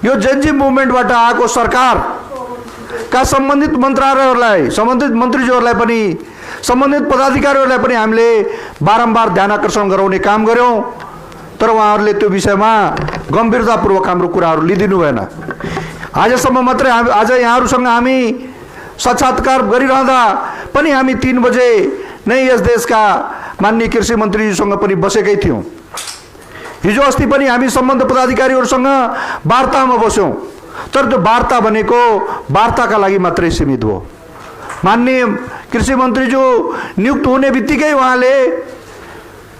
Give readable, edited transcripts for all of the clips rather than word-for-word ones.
यो जेनजी मुभमेन्टबाट आएको सरकारका सम्बन्धित मन्त्रालयहरूलाई, सम्बन्धित मन्त्रीज्यूहरूलाई पनि, सम्बन्धित पदाधिकारीहरूलाई पनि हामीले बारम्बार ध्यान आकर्षण गराउने काम गर्यौं, तर उहाँहरूले त्यो विषयमा गम्भीरतापूर्वक हाम्रो कुराहरू लिदिनु भएन। आजसम्म मात्रै आज यहाँहरूसँग हामी साक्षात्कार गरिरहँदा पनि हामी 3 बजे नै यस देशका माननीय कृषि मन्त्रीज्यूसँग पनि बसेकै थियौं। हिजो अस्ति पनि हामी सम्बन्ध पदाधिकारीहरूसँग वार्तामा बस्यौं, तर त्यो वार्ता भनेको वार्ताका लागि मात्रै सीमित हो। माननीय कृषि मन्त्रीज्यू नियुक्त हुने बित्तिकै उहाँले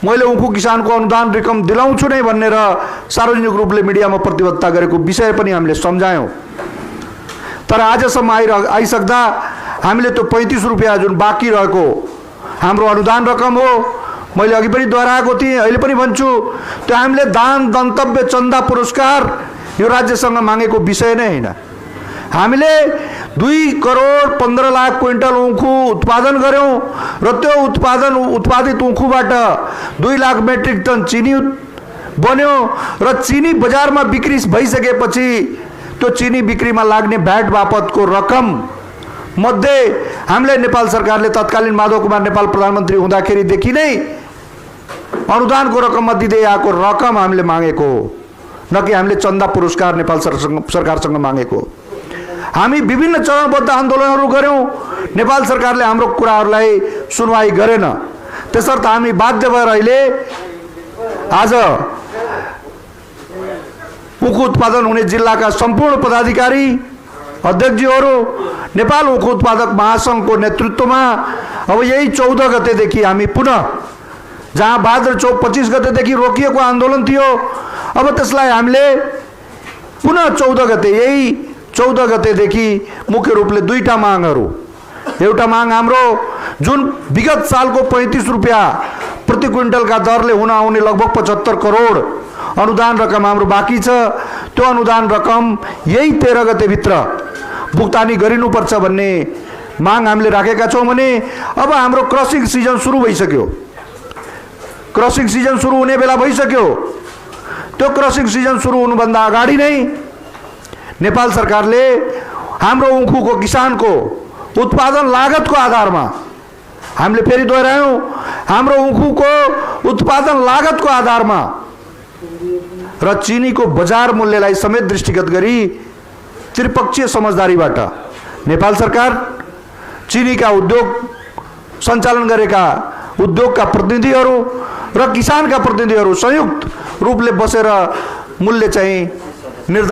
मैले उखु किसानको अनुदान रकम दिलाउँछु नै भनेर सार्वजनिक रूपले मिडियामा प्रतिबद्धता गरेको विषय पनि हामीले सम्झायौं। तर आजसम्म आइसक्दा हामीले त्यो 35 रुपैयाँ जुन बाँकी रहेको हाम्रो अनुदान रकम हो, मैले अघि पनि दोहोऱ्याएको थिएँ, अहिले पनि भन्छु, त्यो हामीले दान दन्तव्य चन्दा पुरस्कार यो राज्यसँग मागेको विषय नै हैन। हामीले 2 करोड 15 लाख क्विन्टल उँखु उत्पादन गर्यौं र त्यो उत्पादित उँखुबाट 2 लाख मेट्रिक टन चिनी बन्यो र चिनी बजारमा बिक्री भइसकेपछि त्यो चिनी बिक्रीमा लाग्ने भ्याट बापतको रकम मध्ये हामीले नेपाल सरकारले तत्कालीन माधव कुमार नेपाल प्रधानमन्त्री हुँदाखेरिदेखि नै अनुदानको रकममा दिँदै आएको रकम हामीले मागेको हो, न कि हामीले चन्दा पुरस्कार नेपाल सरकारसँग मागेको। हामी विभिन्न चरणबद्ध आन्दोलनहरू गर्यौं, नेपाल सरकारले हाम्रो कुराहरूलाई सुनवाई गरेन। त्यसर्थ हामी बाध्य भएर अहिले आज उखु उत्पादन हुने जिल्लाका सम्पूर्ण पदाधिकारी अध्यक्षज्यूहरू नेपाल उखु उत्पादक महासंघको नेतृत्वमा अब यही 14 गतेदेखि हामी पुनः जहाँ भाद्र 25 गतेदेखि रोकिएको आन्दोलन थियो, अब त्यसलाई हामीले पुनः 14 गते, यही 14 गतेदेखि मुख्य रूपले 2टा मागहरू। एउटा माग हाम्रो जुन विगत सालको 35 रुपैयाँ प्रति क्विन्टलका दरले हुन आउने लगभग 75 करोड अनुदान रकम हाम्रो बाँकी छ, त्यो अनुदान रकम यही 13 गतेभित्र भुक्तानी गरिनुपर्छ भन्ने माग हामीले राखेका छौं भने अब हाम्रो क्रसिङ सिजन सुरु भइसक्यो। क्रसिङ सिजन सुरु हुने बेला भइसक्यो। त्यो क्रसिङ सिजन सुरु हुनुभन्दा अगाडि नै नेपाल सरकारले हाम्रो उखुको किसानको उत्पादन लागतको आधारमा, हामीले फेरि दोहोऱ्यायौं, हाम्रो उखुको उत्पादन लागतको आधारमा र चिनीको बजार मूल्यलाई समेत दृष्टिगत गरी त्रिपक्षीय समझदारीबाट नेपाल सरकार, चिनीका उद्योग सञ्चालन गरेका उद्योगका प्रतिनिधिहरू र किसानका प्रतिनिधिहरू संयुक्त रूपले बसेर मूल्य चाहिँ निर्धारण